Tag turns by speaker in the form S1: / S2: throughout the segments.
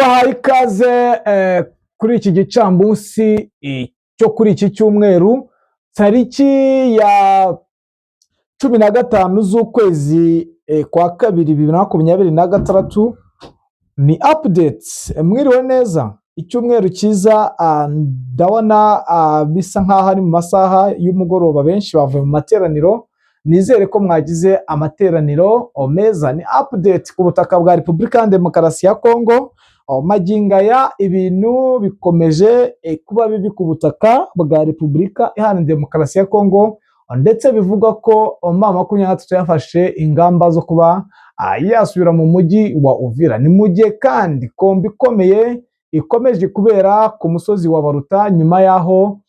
S1: Tubahaye ikaze kuri iki gicamunsi cyo kuri iki cyumweru, tariki ya 15 z'ukwezi kwa kabiri 2026. Ni updates. Mwiriwe neza, icyumweru cyiza. Ndabona bisa nkaho ari mu masaha y'umugoroba, benshi bavuye mu materaniro. Nizere ko mwagize amateraniro meza. Ni update ku butaka bwa Repubulika ya Demokarasi ya Kongo. Magingo aya ibintu bikomeje kuba bibi ku butaka bwa Repubulika Iharanira Demokarasi ya Kongo, ndetse bivugwa ko M23 yafashe ingamba zo kuba yasubira mu mujyi wa Uvira. Ni mu gihe kandi combat ikomeye ikomeje kubera ku musozi wa Baruta, nyuma y'aho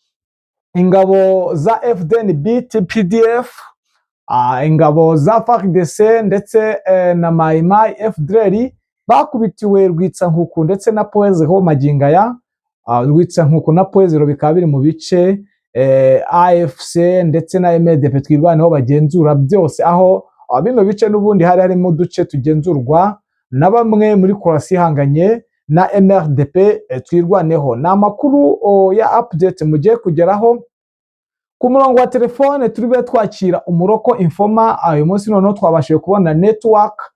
S1: ingabo za FDNB, TPDF, ingabo za FARDC ndetse na Mai Mai, FDLR bakubitiwe Rwitsankuku ndetse na Point Zéro. Magingo aya Rwitsankuku na Point Zéro bikaba biri mu bice AFC ndetse na MRDP Twirwaneho bagenzura byose, aho bino bice n'ubundi hari harimo uduce tugenzurwa na bamwe muri coalition ihanganye na MRDP Twirwaneho. Ni amakuru ya update mugiye kugeraho. Ku murongo wa telefone turi bube twakira umu-local informer. Uyu munsi noneho twabashije kubona network,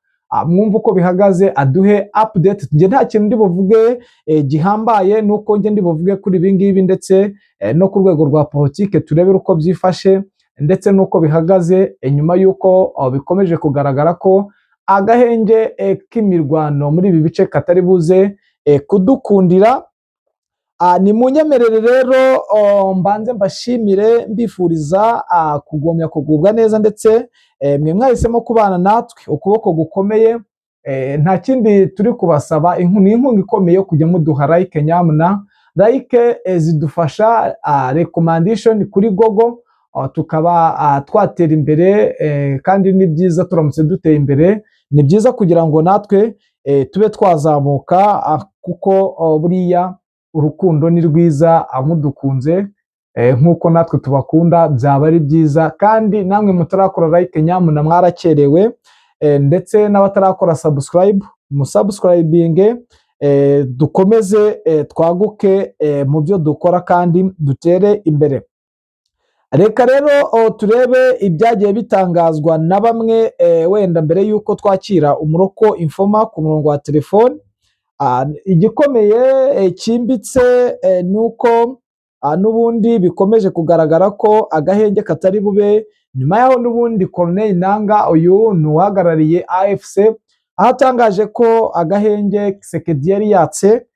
S1: mwumva uko bihagaze, aduhe update. Njye nta kintu ndi buvuge gihambaye, nuko njye ndi buvuge kuri ibi ngibi, ndetse no ku rwego rwa politike turebere uko byifashe ndetse n'uko bihagaze, nyuma y'uko bikomeje kugaragara ko agahenge k'imirwano muri ibi bice katari buze kudukundira. Ni munyemerere rero mbanze mbashimire, mbifuriza kugumya kugubwa neza, ndetse mwe mwahisemo kubana natwe ukuboko gukomeye. Nta kindi turi kubasaba, ni inkunga ikomeye yo kujya muduha like. Nyamuna like zidufasha recommendation kuri Google, tukaba twatera imbere, kandi ni byiza turamutse duteye imbere, ni byiza kugira ngo natwe tube twazamuka, kuko buriya urukundo ni rwiza. Mudukunze nk'uko natwe tubakunda byaba ari byiza. Kandi namwe mutarakora like, nyamuna mwarakerewe, ndetse n'abatarakora subscribe, musubscribinge, dukomeze twaguke mu byo dukora kandi dutere imbere. Reka rero turebe ibyagiye bitangazwa na bamwe, wenda mbere y'uko twakira umu-local informer ku murongo wa telefone. Igikomeye cyimbitse ni uko n'ubundi bikomeje kugaragara ko agahenge katari bube, nyuma y'aho n'ubundi Corneille Nanga, uyu ni uhagarariye AFC, aho atangaje ko agahenge Tshisekedi yari yatse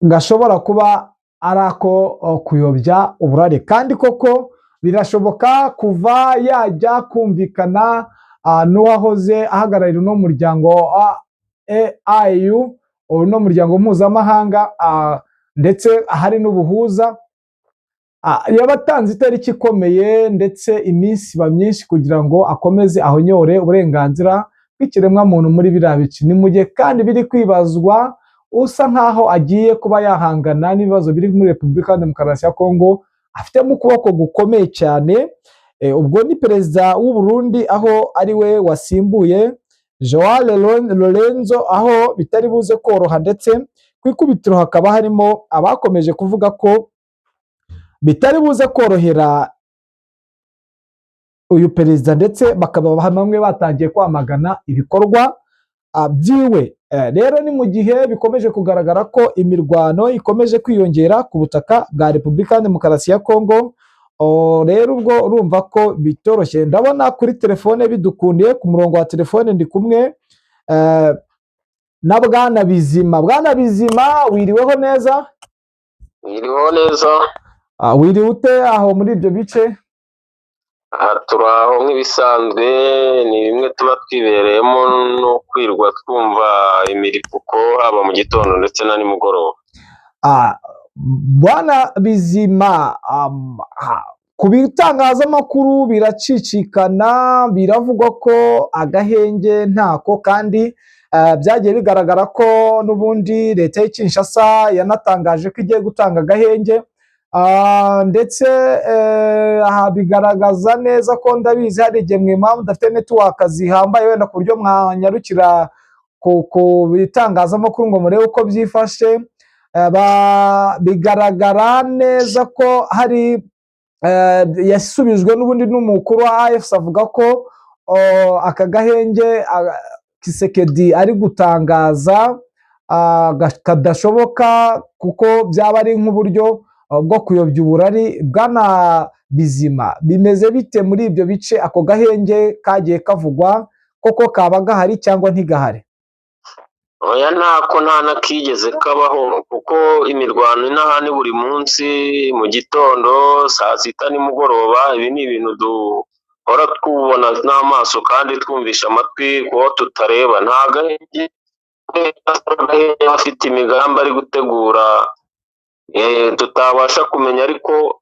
S1: gashobora kuba ari ako kuyobya uburari. Kandi koko birashoboka, kuva yajya kumvikana n'uwahoze ahagararira uno muryango wa AU, uno muryango mpuzamahanga, ndetse hari n'ubuhuza, yabatanze itariki ikomeye, ndetse iminsi iba myinshi kugira ngo akomeze ahonyore uburenganzira bw'ikiremwamuntu muri biriya bice. Ni mu gihe kandi biri kwibazwa usa nkaho agiye kuba yahangana n'ibibazo biri muri Repubulika ya Demokarasi ya Kongo afitemo ukuboko gukomeye cyane. Ubwo ni perezida w'u Burundi, aho ari we wasimbuye Joao Lorenzo, aho bitari buze koroha, ndetse ku ikubitiro hakaba harimo abakomeje kuvuga ko bitari buze korohera uyu perezida, ndetse bakaba bamwe batangiye kwamagana ibikorwa byiwe. Rero ni mu gihe bikomeje kugaragara ko imirwano ikomeje kwiyongera ku butaka bwa Repubulika ya Demokarasi ya Kongo. Rero ubwo urumva ko bitoroshye. Ndabona kuri telefone bidukundiye. Ku murongo wa telefone ndi kumwe na Bwana Bizima. Bwana Bizima, wiriweho neza?
S2: Wiriweho neza.
S1: Wiriwe ute aho muri ibyo bice?
S2: Aha turi aho nk'ibisanzwe, ni bimwe tuba twibereyemo no kwirwa twumva imiripuko, haba mu gitondo ndetse na nimugoroba.
S1: Bwana Bizima, ku bitangazamakuru biracicikana, biravugwa ko agahenge ntako, kandi byagiye bigaragara ko n'ubundi leta y'i Kinshasa yanatangaje ko igiye gutanga agahenge, ndetse aha bigaragaza neza ko, ndabizi hari igihe mwe mpamvu mudafite network zihambaye wenda ku buryo mwanyarukira. ku bitangazamakuru ngo murebe uko byifashe. Bigaragara neza ko hari yasubijwe n'ubundi n'umukuru wa AFC, avuga ko aka gahenge Tshisekedi ari gutangaza kadashoboka, kuko byaba ari nk'uburyo bwo kuyobya uburari. Bwana Bizima, bimeze bite muri ibyo bice? Ako gahenge kagiye kavugwa koko kaba gahari cyangwa ntigahari?
S2: Oya, ntako, nta nakigeze kabaho, kuko imirwano inaha ni buri munsi, mu gitondo, saa sita, nimugoroba. Ibi ni ibintu duhora twubona n'amaso kandi twumvisha amatwi kuko tutareba. Nta gahenge, afite imigambi ari gutegura tutabasha kumenya, ariko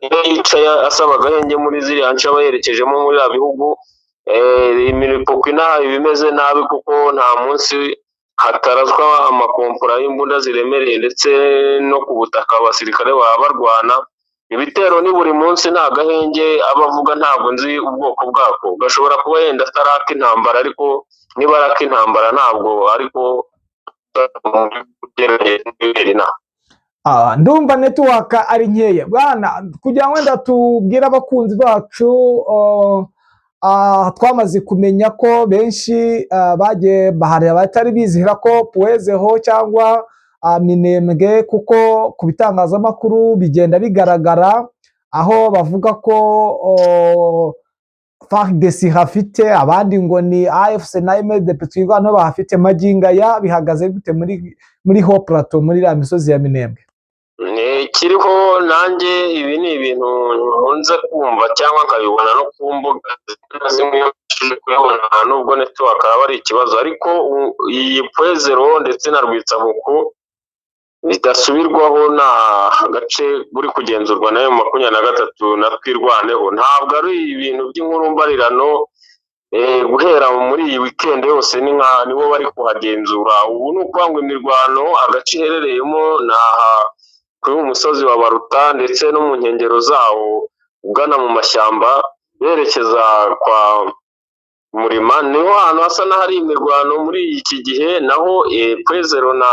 S2: iyo yicaye asaba agahenge muri ziriya nce aba yerekejemo muri biriya bihugu, imiripuko inaha iba imeze nabi, kuko nta munsi hatarazwa amakompora y'imbunda ziremereye, ndetse no ku butaka abasirikare baba barwana. Ibitero ni buri munsi. Nta gahenge aba avuga, ntabwo nzi ubwoko bwako. Gashobora kuba yenda atari ak'intambara, ariko niba ari ak'intambara ntabwo ariko inaha.
S1: Ndumva network ari nkeya, bwana. Kugira ngo wenda tubwire abakunzi bacu, twamaze kumenya ko benshi bagiye hari abatari bizihira ko Puwezeho cyangwa Minembwe, kuko ku bitangazamakuru bigenda bigaragara aho bavuga ko FARDC hafite, abandi ngo ni AFC na MDP Twirwaneho bahafite. Magingo aya bihagaze gute muri Haut Plateau, muri iriya misozi ya Minembwe?
S2: Ikiriho nanjye, ibi ni ibintu nkunze kumva cyangwa nkabibona no ku mbuga zimwe na zimwe iyo mbashije kuyabona, nubwo network aba ari ikibazo, ariko iyi Pwezero ndetse na Rwitsamuku bidasubirwaho na agace buri kugenzurwa nayo 23 na Twirwaneho. Ntabwo ari ibintu by'inkuru mbarirano. Guhera muri iyi weekend yose ni nka nibo bari kuhagenzura ubu. Ni ukuvuga ngo imirwano agace iherereyemo ni aha kuri uyu musozi wa Baruta ndetse no mu nkengero zawo ugana mu mashyamba berekeza kwa Murima, niho hantu hasa n'ahari imirwano muri iki gihe. Naho Pwezero na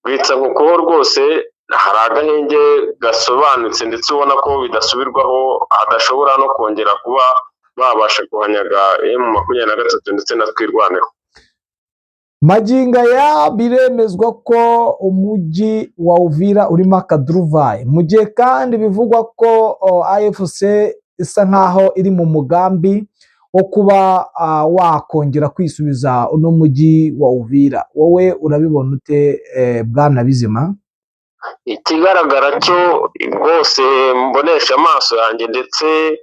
S2: Rwitsankuku ho rwose hari agahenge gasobanutse, ndetse ubona ko bidasubirwaho, hadashobora no kongera kuba babasha kuhanyaga M23 ndetse na Twirwaneho.
S1: Magingo aya biremezwa ko umujyi wa Uvira urimo akaduruvayi, mu gihe kandi bivugwa ko AFC isa nkaho iri mu mugambi wo kuba wakongera kwisubiza uno mujyi wa Uvira. Wowe urabibona ute, bwana Bizima?
S2: Ikigaragara cyo rwose mbonesha amaso yanjye ndetse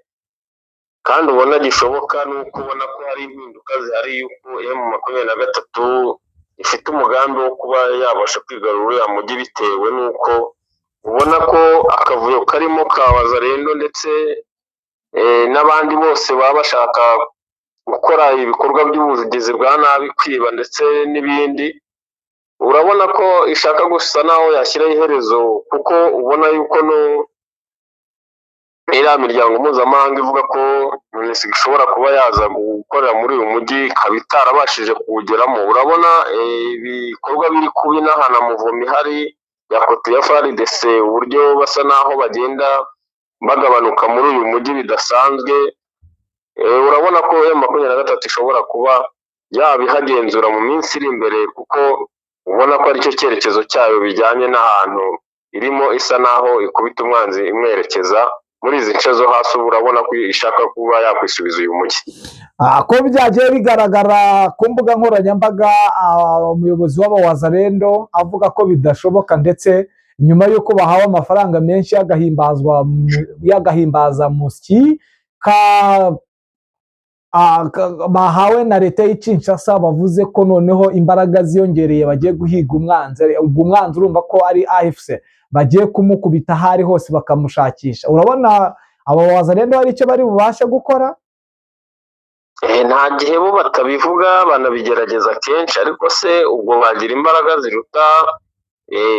S2: kandi ubona gishoboka, ni uko ubona ko hari impinduka zihari, yuko M23 ifite umugambi wo kuba yabasha kwigarurira uriya mujyi, bitewe n'uko ubona ko akavuyo karimo ka Wazalendo ndetse n'abandi bose baba bashaka gukora ibikorwa by'ubugizi bwa nabi, kwiba ndetse n'ibindi. Urabona ko ishaka gusa naho yashyiraho iherezo, kuko ubona yuko no iriya miryango mpuzamahanga ivuga ko MONUSCO ishobora kuba yaza gukorera muri uyu mujyi ikaba itarabashije kuwugeramo. Urabona ibikorwa biri kuba inaha na mouvement ihari ya côté ya FARDC, uburyo basa naho bagenda bagabanuka muri uyu mujyi bidasanzwe. Urabona ko M23 ishobora kuba yaba ihagenzura mu minsi iri imbere, kuko ubona ko aricyo cyerekezo cyayo bijyanye n'ahantu irimo isa naho ikubita umwanzi imwerekeza muri izi nce zo hasi. Ubu urabona ko ishaka kuba yakwisubiza uyu mujyi.
S1: Ko byagiye bigaragara ku mbuga nkoranyambaga, umuyobozi w'abawazalendo avuga ko bidashoboka, ndetse nyuma y'uko bahawe amafaranga menshi y'agahimbazamusyi bahawe na leta y'i Kinshasa, bavuze ko noneho imbaraga ziyongereye, bagiye guhiga umwanzi. Ubwo umwanzi urumva ko ari AFC, bagiye kumukubita aho ari hose bakamushakisha. Urabona abo wazalendo hari icyo bari bubashe gukora?
S2: Nta gihe bo batabivuga, banabigerageza kenshi, ariko se ubwo bagira imbaraga ziruta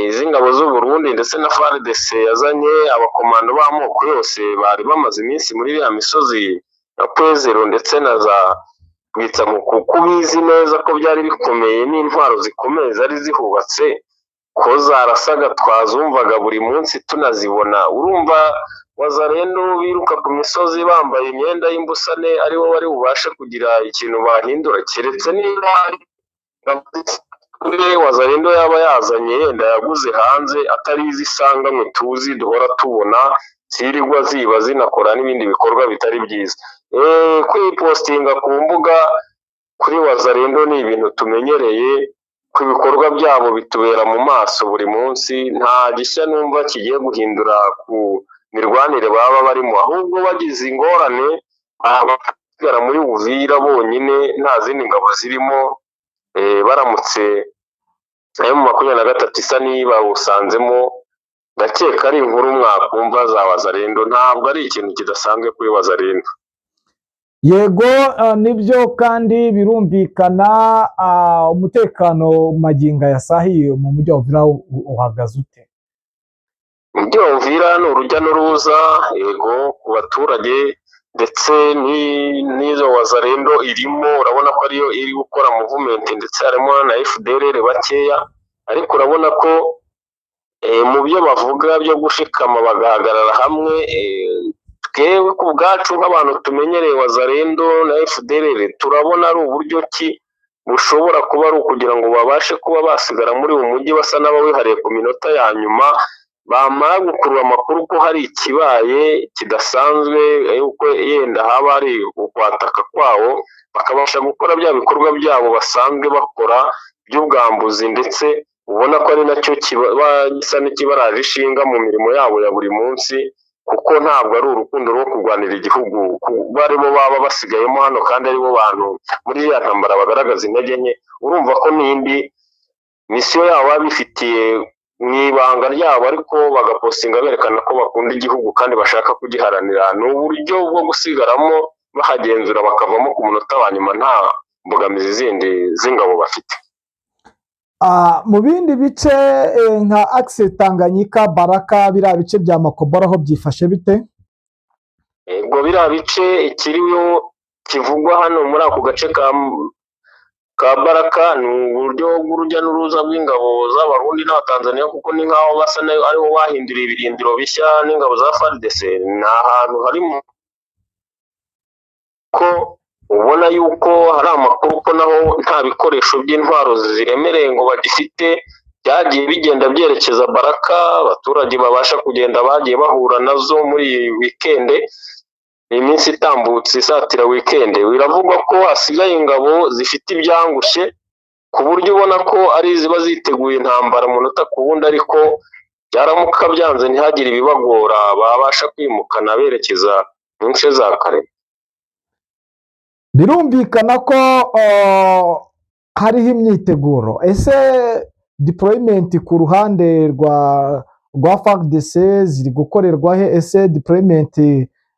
S2: iz'ingabo z'u Burundi ndetse na FARDC yazanye abakomando b'amoko yose bari bamaze iminsi muri iriya misozi ya Pwezero ndetse na za Rwitsankuku, kuko ubizi neza ko byari bikomeye n'intwaro zikomeye zari zihubatse, ko zarasaga twazumvaga buri munsi tunazibona. Urumva Wazalendo biruka ku misozi bambaye imyenda y'imbusane aribo bari bubashe kugira ikintu bahindura, keretse niba Wazalendo yaba yazanye yenda yaguze hanze atari izi isanganywe tuzi duhora tubona zirirwa ziba zinakora n'ibindi bikorwa bitari byiza. Kwipostinga ku mbuga kuri Wazalendo ni ibintu tumenyereye, ku ibikorwa byabo bitubera mu maso buri munsi, nta gishya numva kigiye guhindura ku mirwanire baba barimo, ahubwo bagize ingorane basigara muri Uvira bonyine nta zindi ngabo zirimo, baramutse M23 isa n'ibawusanzemo, ndakeka ari inkuru mwakumva za Wazalendo, ntabwo ari ikintu kidasanzwe kuri Wazalendo.
S1: Yego, nibyo kandi birumvikana. Umutekano magingo aya sahiye mu mujyi wa Uvira uhagaze ute?
S2: Umujyi wa Uvira ni urujya n'uruza, yego, ku baturage ndetse n'izo Wazalendo irimo, urabona ko ariyo iri gukora movement, ndetse harimo na FDLR bakeya, ariko urabona ko mu byo bavuga byo gushikama bagahagarara hamwe, twebwe ku bwacu nk'abantu tumenyereye Wazalendo na FDLR turabona ari uburyo ki bushobora kuba ari ukugira ngo babashe kuba basigara muri uyu mujyi basa n'abawihariye ku minota ya nyuma, bamara gukurura amakuru ko hari ikibaye kidasanzwe, yuko yenda haba hari ukwataka kwawo, bakabasha gukora bya bikorwa byabo basanzwe bakora by'ubwambuzi, ndetse ubona ko ari nacyo kiba gisa n'ikibaraje ishinga mu mirimo yabo ya buri munsi, kuko ntabwo ari urukundo rwo kurwanira igihugu kuba aribo baba basigayemo hano kandi aribo bantu muri iriya ntambara bagaragaza intege nke. Urumva ko n'indi misiyo yabo baba bifitiye mu ibanga ryabo, ariko bagapostinga berekana ko bakunda igihugu kandi bashaka kugiharanira. Ni uburyo bwo gusigaramo bahagenzura bakavamo ku munota wa nyuma nta mbogamizi zindi z'ingabo bafite.
S1: Mu bindi bice nka axe Tanganyika, Baraka, biriya bice bya Makobora aho byifashe bite?
S2: Ubwo biriya bice ikiriho kivugwa hano muri ako gace ka Baraka ni uburyo bw'urujya n'uruza bw'ingabo z'Abarundi n'Abatanzaniya, kuko ni nk'aho basa nayo ariho bahinduriye ibirindiro bishya n'ingabo za FARDC. Ni ahantu hari ko ubona yuko hari amakuru ko naho nta bikoresho by'intwaro ziremereye ngo bagifite, byagiye bigenda byerekeza Baraka, abaturage babasha kugenda bagiye bahura nazo muri iyi wikende, iminsi itambutse isatira wikende. Biravugwa ko hasigaye ingabo zifite ibyangushye ku buryo ubona ko ari iziba ziteguye intambara umunota ku wundi, ariko byaramuka byanze ntihagire ibibagora babasha kwimukana berekeza mu nce za kare.
S1: Birumvikana ko hariho imyiteguro. Ese deployment ku ruhande rwa FARDC ziri gukorerwa he? Ese deployment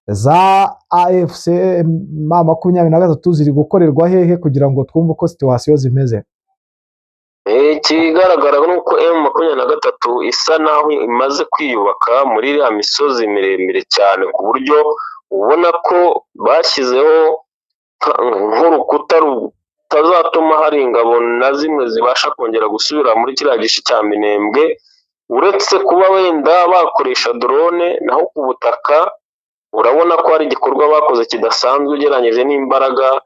S1: za AFC M23 ziri gukorerwa hehe kugira ngo twumve uko situation zimeze?
S2: Ikigaragara ni uko M23 isa naho imaze kwiyubaka muri iriya misozi miremire cyane, ku buryo ubona ko bashyizeho nk'urukuta rutazatuma hari ingabo na zimwe zibasha kongera gusubira muri kiriya gice cya Minembwe, uretse kuba wenda bakoresha drone. Naho ku butaka urabona ko hari igikorwa bakoze kidasanzwe ugereranyije n'imbaraga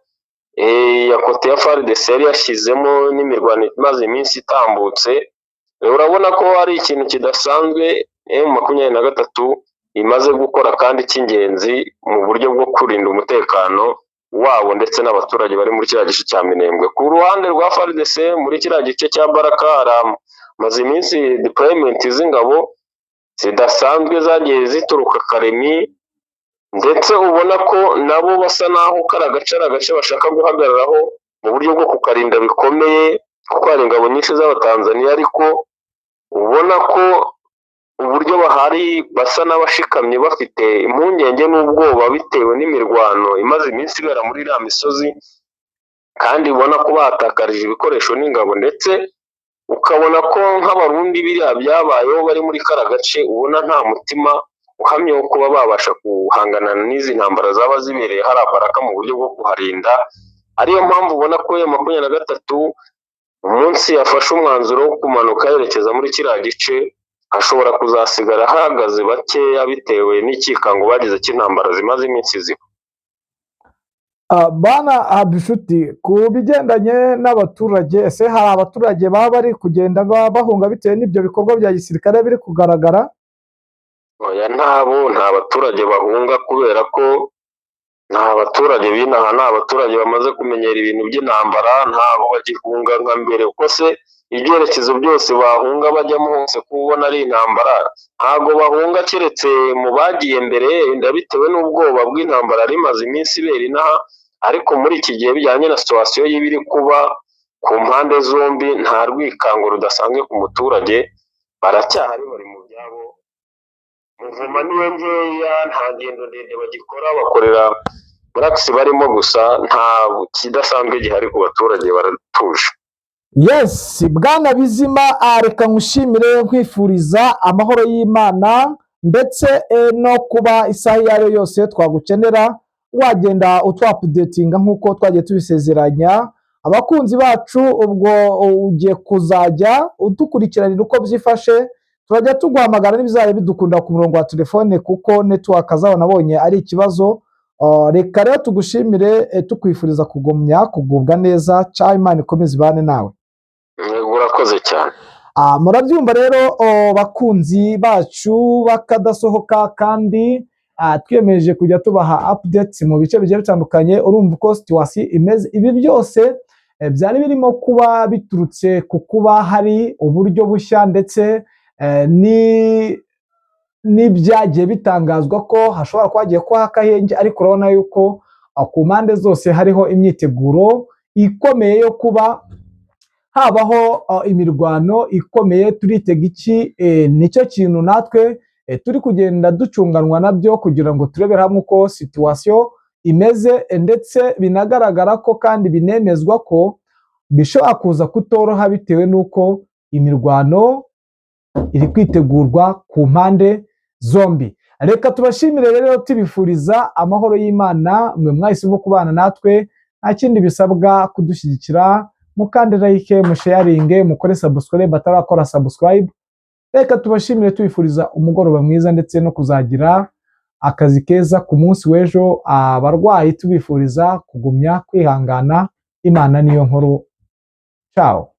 S2: ya côté ya FARDC yari yashyizemo n'imirwano imaze iminsi itambutse. Urabona ko hari ikintu kidasanzwe M23 imaze gukora kandi cy'ingenzi mu buryo bwo kurinda umutekano wabo ndetse n'abaturage bari muri kiriya gice cya Minembwe. Ku ruhande rwa FARDC muri kiriya gice cya Baraka hamaze iminsi deployment z'ingabo zidasanzwe zagiye zituruka Karemi, ndetse ubona ko nabo basa naho kari agace ari agace bashaka guhagararaho mu buryo bwo kukarinda bikomeye, kuko hari ingabo nyinshi z'Abatanzaniya, ariko ubona ko uburyo bahari basa n'abashikamye bafite impungenge n'ubwoba bitewe n'imirwano imaze iminsi ibera muri iriya misozi, kandi ubona ko bahatakarije ibikoresho n'ingabo, ndetse ukabona ko nk'Abarundi biriya byabayeho bari muri kariya gace ubona nta mutima uhamye wo kuba babasha guhangana n'izi ntambara zaba zibereye hariya Baraka mu buryo bwo kuharinda. Ariyo mpamvu ubona ko iyo 23 umunsi yafashe umwanzuro wo kumanuka yerekeza muri kiriya gice, hashobora kuzasigara hahagaze bakeya bitewe n'ikikango bagize cy'intambara zimaze iminsi ziba.
S1: Bana Habinshuti, ku bigendanye n'abaturage, ese hari abaturage baba bari kugenda bahunga bitewe n'ibyo bikorwa bya gisirikare biri kugaragara?
S2: Oya, ntabo, nta baturage bahunga, kubera ko nta baturage b'inaha, ni abaturage bamaze kumenyera ibintu by'intambara, ntabwo bagihunga nka mbere. Kuko se ibyerekezo byose bahunga bajyamo hose ko ubona ari intambara, ntabwo bahunga keretse mu bagiye mbere wenda bitewe n'ubwoba bw'intambara yari imaze iminsi ibera inaha. Ariko muri iki gihe, bijyanye na situation y'ibiri kuba ku mpande zombi, nta rwikango rudasanzwe ku muturage, baracyahari, bari mu byabo. Mouvement niyo nkeya, nta ngendo ndende bagikora, bakorera muri axe barimo gusa, nta kidasanzwe gihari ku baturage, baratuje.
S1: Yes, bwana Bizima, reka nkushimire, nkwifuriza amahoro y'Imana, ndetse no kuba isaha iyo ari yo yose twagukenera wagenda utwa-updatinga nk'uko twagiye tubisezeranya abakunzi bacu. Ubwo ugiye kuzajya udukurikiranira uko byifashe, turajya tuguhamagara n'ibizajya bidukunda ku murongo wa telefone, kuko network zabo nabonye ari ikibazo. Reka rero tugushimire, tukwifuriza kugumya kugubwa neza. Ca Imana ikomeze ibane nawe.
S2: Yego, urakoze cyane.
S1: Murabyumva rero, bakunzi bacu bakadasohoka, kandi twiyemeje kujya tubaha updates mu bice bigiye bitandukanye. Urumva uko situation imeze. Ibi byose byari birimo kuba biturutse ku kuba hari uburyo bushya, ndetse ni n'ibyagiye bitangazwa ko hashobora kuba hagiye kubaho akahenge, ariko urabona yuko ku mpande zose hariho imyiteguro ikomeye yo kuba habaho imirwano ikomeye. Turitega iki? Nicyo kintu natwe turi kugenda ducunganwa nabyo kugira ngo turebere hamwe uko situation imeze, ndetse binagaragara ko kandi binemezwa ko bishobora kuza kutoroha bitewe n'uko imirwano iri kwitegurwa ku mpande zombi. Reka tubashimire rero, tubifuriza amahoro y'Imana. Mwe mwahisemo kubana natwe, nta kindi bisabwa kudushyigikira: mukande like, musharinge, mukore subscribe batarakora subscribe. Reka tubashimire, tubifuriza umugoroba mwiza ndetse no kuzagira akazi keza ku munsi w'ejo. Abarwayi tubifuriza kugumya kwihangana. Imana niyo nkuru. Ciao.